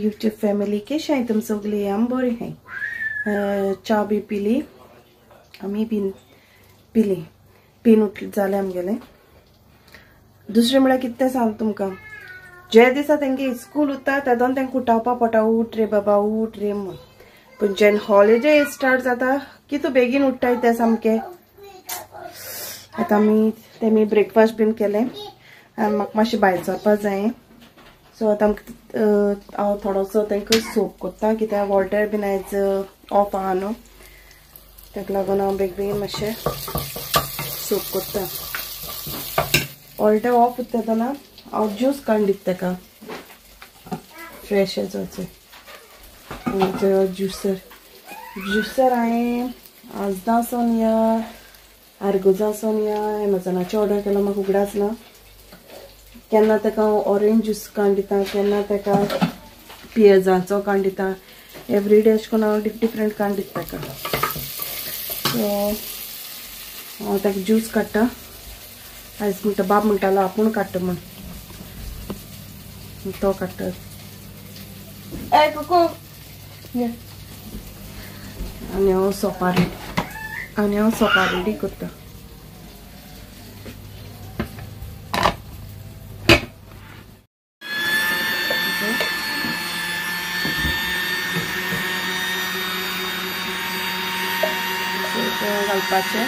YouTube family. कशें आहाय तुम सगळीं? आम बरी आहाय. च्या बी पिली आमी, बीन पिली, पीन उठ जालें आमगेलें. दुसरें म्हळ्यार कितें तें सांग तुमकां, जे दिसा तेंगे स्कूल उरता तेदोन तेंकां उठावपा पडटा, उठ रे बाबा उठ रे म्हूण. पूण जेन्ना हॉलिडे स्टार्ट जाता कितू बेगीन उठ्ठाय ते सामके. आतां आमी तेमी ब्रेकफास्ट बीन केलें आनी म्हाका मातशें भायर सरपा जाय. सो आतां हांव थोडोसो तांकां सोप करता, कित्याक वॉल्टर बीन आयज ऑफ आहा न्हू, ताका लागून हांव बेग बेगीन मातशें सोप करता. वॉल्टर ऑफ उरता तेन्ना हांव ज्यूस काडून दिता ताका, फ्रेश जावचें. ज्युसर ज्युसर हांवें आजदासून या आर्गोजासून या एमेझॉनाचेर ऑर्डर केलो, म्हाका उगडास ना. केन्ना ताका ऑरेंज ज्यूस काडून दिता, केन्ना ताका पियर्जांचो काडून दिता. एवरी डे अशें करून हांव डिफरंट काडून दिता ताका. सो हांव ताका ज्यूस काडटा. आयज म्हणटा बाब म्हणटालो आपूण काडटा म्हूण, तो काडटा. ए कुकू आनी हांव सोपा रेडी, आनी हांव सोपा रेडी करता. घालपाचें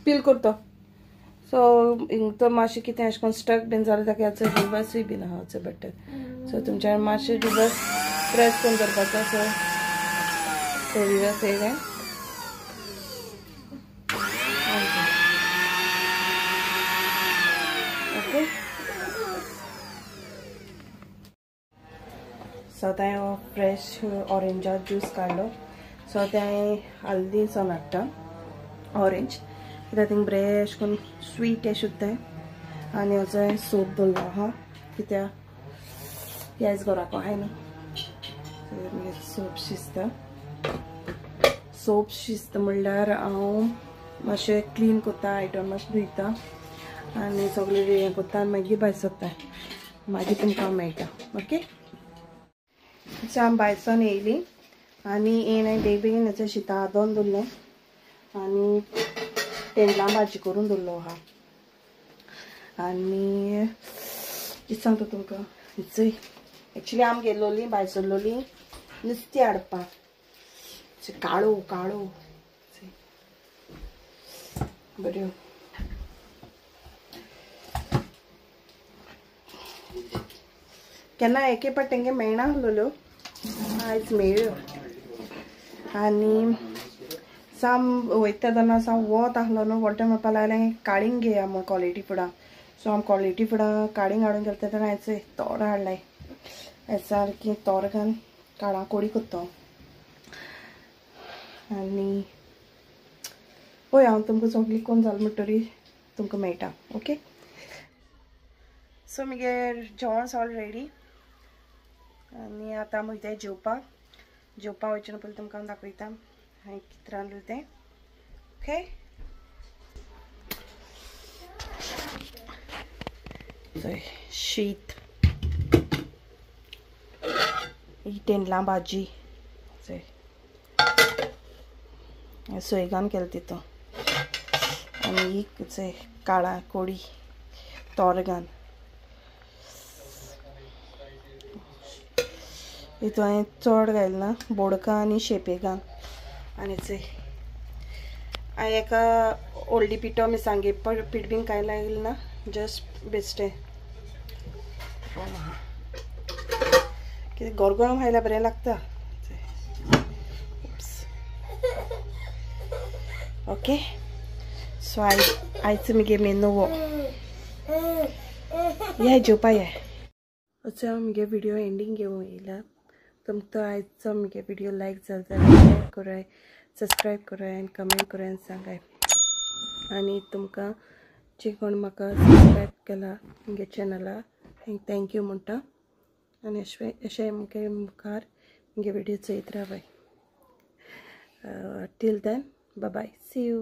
पील करता. सो हिंग मातशें कितें अशें करून स्टक बीन जालें ताका हाचो रिवर्सूय बीन आहा हाचो बेटर. सो तुमच्यान मातशें रिवर्स प्रेस करून दवरपाचो. सो तो रिवर्स येयलें. ओके, सो आतां हांवें फ्रेश ऑरेंजा ज्यूस काडलो. सो आतां हांवें हल्दी सोन हाडटा ऑरेंज, कित्याक थिंग बरें अशें करून स्वीट अशें उत्ताय. आनी हाचो हांवें सोप दवरलो आहा, कित्याक आयज घराको आहाय न्हू. मागीर सोप शिजता. सोप शिजता म्हणल्यार हांव मातशें क्लीन करता, आयटम मातशें धुयता आनी सगळें हें करता आनी मागीर भायर सरता. मागीर तुमकां मेळटा. ओके, सो आमी भायरसून येयली आनी येयन हांवें बेग बेगीन हाचें शिता आदोन दवरलें आनी तेंडलां भाजी करून दवरलो आहा. आनी कितें सांगता तुमकां, एक्चुली आमी गेल्लोली भायर सरलोली नुस्तें हाडपाक, काळो काळो बऱ्यो. केन्ना एके पाट तेंगे मेळना आसलेल्यो, आयज मेळ्ळ्यो. आनी साम वयता तेन्ना साम वत आसलो न्हू, वोल्टे म्हणपाक लागलें काळींग घेया म्हूण क्वॉलिटी फुडां. सो आमी क्वॉलिटी फुडां काळींग हाडून गेले तेन्ना आयज तोर हाडलें. आयज सारकी तोर घालून काळां कोडी करता. आनी पळय हांव तुमकां सगळीं कोण जालें म्हणटरी तुमकां मेळटा. ओके, सो मगे जेवण सगळें रेडी आनी आतां आमी वयताय जेवपाक. जेवपाक वयचे पयलीं तुमकां हांव दाखयता हांवें कितें रांदलें तें. ओके, शीत, ही तेंडलां भाजी सोयगान केलें तितून, आनी ही काळा कोडी तोरगान. हितून हांवें चड घायलें ना, बोडकां आनी शेपेगान. आनी हांवें एका ओल्डी पिठो मिरसांगे पीठ बीन कांय लायलें ना, जस्ट बेश्टें कितें गरम खायल्यार बरें लागता. ओके, सो आयज मुगे मेनू हो. या जेवपा या. असो हांव म्हगे व्हिडियो एंडींग घेवन येयला. तुमकां आयचो म्हगे व्हिडियो लायक जालो जाल्यार लायक कराय, सबस्क्रायब कराय आनी कमेंट कराय आनी सांगाय. आनी तुमकां जे कोण म्हाका सबस्क्रायब केला म्हगे चॅनला thank you म्हणटा. आनी अशें म्हगे मुखार म्हगे video चोयत रावाय. Till then, bye bye, see you.